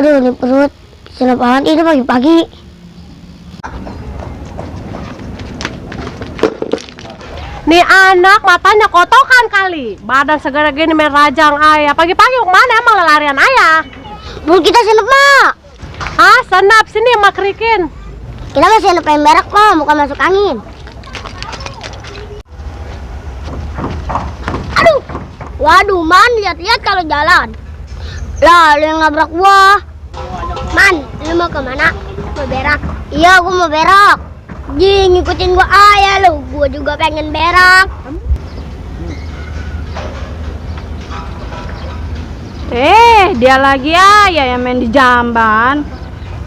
Aduh, ini perut. Senap banget ini pagi-pagi. Nih anak matanya kotokan kali. Badan segera gini main rajang ayah. Pagi-pagi kemana emang larian ayah? Bun, kita senap, Mak. Ah, senap sini mak kerikin. Kita masih senap yang berak, Mak. Bukan masuk angin. Aduh. Waduh, Man. Lihat-lihat kalau jalan. Lah, lu yang nabrak gua. Man, lu mau kemana? Mau berak? Iya, gua mau berak. Ji, ngikutin gua ayah lu. Gua juga pengen berak. Dia lagi ayah yang main di jamban.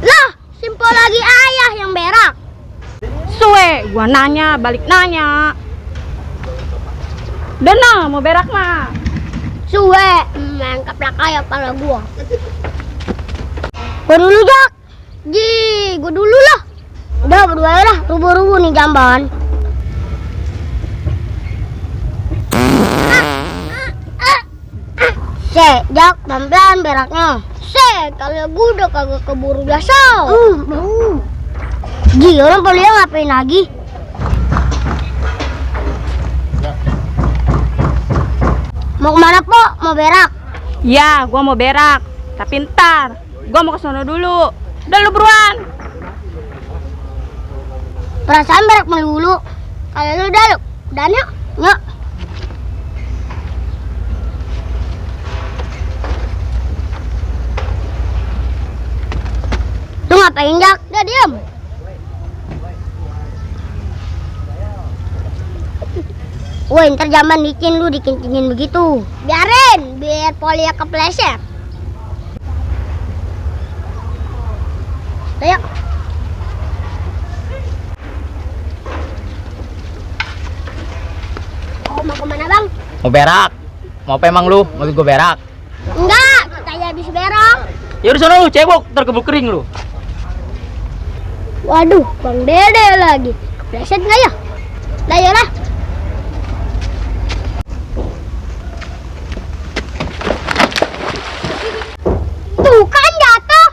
Lah, simpel lagi ayah yang berak. Suwe, gua nanya, balik nanya. Dena, mau berak mah. Suwe, main kaplak ayah kepala gua. Gua dulu, Jak. Ji, gua dulu lah. Udah, berdua lah. Rubuh-rubuh nih jamban. Jak, pelan-pelan beraknya. Kalau gua udah kagak keburu biasa. Ji, orang Polia ngapain lagi? Mau kemana, Po? Mau berak? Ya, gua mau berak. Tapi ntar, gua mau ke sono dulu. Udah lu buruan. Perasaan berak melulu. Kalau lu udah lu. Dan yuk. Yuk. Lu ngapain, Jak? Udah diam. Woi, ntar jamban licin lu dikencingin begitu. Biarin, biar Polia kepleset. Ayo. Oh, mau kemana, Bang? Mau berak? Mau apa emang lu? Mau gue berak? Enggak, kita ya habis berak. Ya udah sana lu, cebok, ntar keburu kering lu. Waduh, Bang Dede lagi. Kepleset nggak ya? Lah, yalah. Tuh kan jatuh.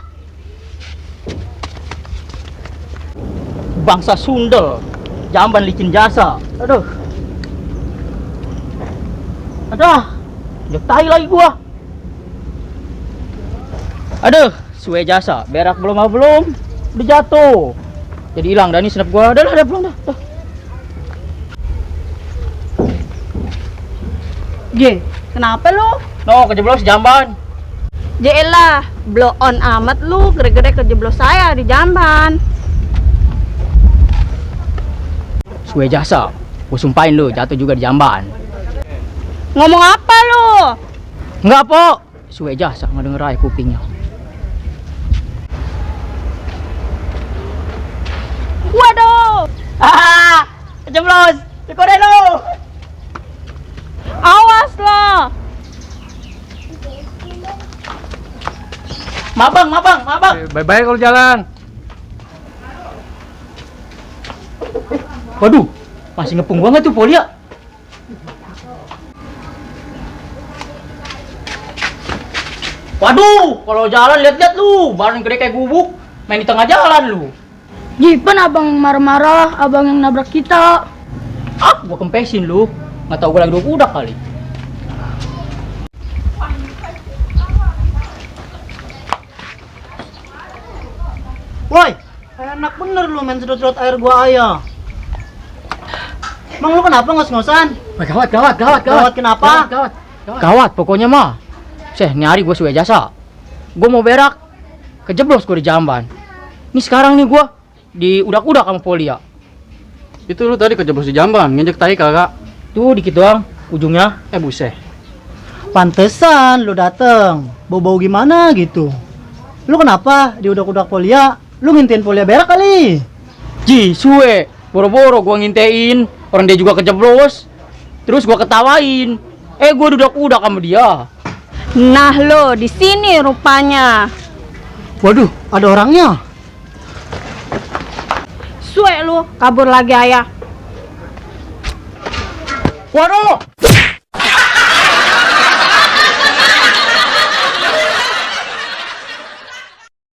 Bangsa sundel, jamban licin jasa. Aduh. Tai lagi gua. Aduh, suwe jasa, berak belum. Udah jatuh. Jadi hilang dah nih senap gua. Udah belum dah. J, kenapa lu? No, kejeblos jamban. Jelah, blow on amat lu. Gede-gede kejeblos saya di jamban. Suwe jasa, gua sumpahin lu jatuh juga di jamban. Ngomong apa lu? Enggak, Po. Suwe jasa, nggak denger aja kupingnya. Waduh, Kejeblos. Dikoren lu. awas lo. Mabang. Bye-bye kalau jalan. Waduh, masih ngepung banget tuh Polia. Waduh, kalau jalan lihat-lihat lu, barang gede kayak gubuk, main di tengah jalan lu. Jipan abang yang marah-marah, abang yang nabrak kita. Gua kempesin lu, nggak tahu gua lagi udah kali. Woi, enak bener lu main sedot-sedot air gua ayah. Emang lu kenapa ngos-ngosan? Gawat. Gawat kenapa? Gawat pokoknya mah. Nih hari gua suwe jasa. Gua mau berak, kejeblos gua di jamban. Nih sekarang nih gua di udak-udak sama Polia. Itu lu tadi kejeblos di jamban, nginjek tai kagak? Tuh dikit doang ujungnya. Buset. Pantesan lu dateng. Bau-bau gimana gitu. Lu kenapa di udak-udak Polia? Lu ngintiin Polia berak kali. Ji, suwe. Boro-boro gua ngintein, orang dia juga kejeblos. Terus gua ketawain. Gua udak-udak sama dia. Nah lo, di sini rupanya. Waduh, ada orangnya. Suwe lu, kabur lagi ayah. Waduh!